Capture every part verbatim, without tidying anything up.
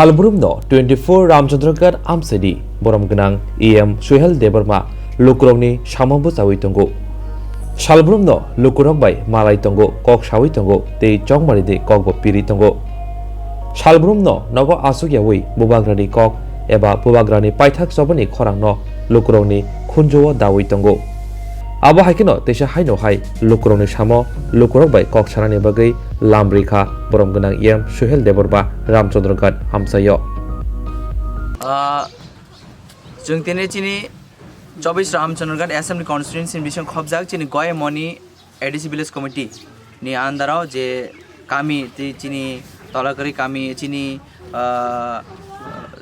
Salbrumno twenty-four Ramchandraghat amchaini borom gwnang E M Suhel Debbarma lukurokni samo bwchawi tongo. Salbrumno lukurok bai malai tongo, kok sawi tongo tei chongmani de kokbo piri tongo. Salbrumno nogo aswk yawi bubagrani kok eba bubagrani paithak chobani khorangno lukurokni khunjuo dawi tongo. Abo hai kheno teisa haino hai lukurokni samo lukurok bai kok sanani bagwi lam rikha borom gwnang E M Suhel Debbarma Ramchandraghat amchaio. Ah, chwng tini chini chobbish Ramchandraghat Assembly Constituency ni bising khobjak chini Goyamoni A D C Village Committee ni under o je kami tei chini Tolakari kami chini, ah,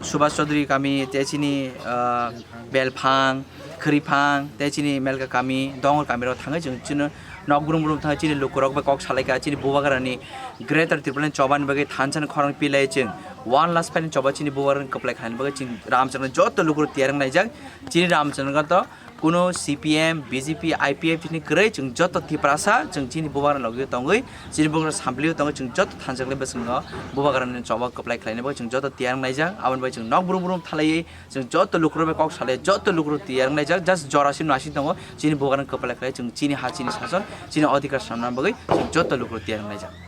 Subhas Chaudhary kami tei chini, ah, Belphang, Khriphang tei chini Melka kami, Dongor kami rok thangwi chwng chini nok brum brum thangwi chini lukurok bai kok salaikha chini bubagrani Greater Tipraland chobani bagwi thansa ni khorang pilai chwng one last final choba chini bubagrani kwplai khlaina bagwi chini Ramchandraghat joto lukurok tiyar wng laijak. Chini Ramchandraghat to kuno C P M, B J P, I P F ni kwrwi chwng joto Tiprasa chwng chini bubagrani logi tongwi chini bubagrani samplio tongwi chwng joto thansa kwlai bwskango bubagrani choba kwplai khlaina bagwi chwng joto tiyar wng laijak. Aboni bagwi chwng nok brum brum thalaiwi chwng joto lukurok bai kok salai joto lukurok tiyar wng laijak. Just jora sino asing tongo chini bubagrani kwplai khlai chwng chini ha chini sason chini adhikar samna bagwi chwng joto lukurok tiyar wng laijak.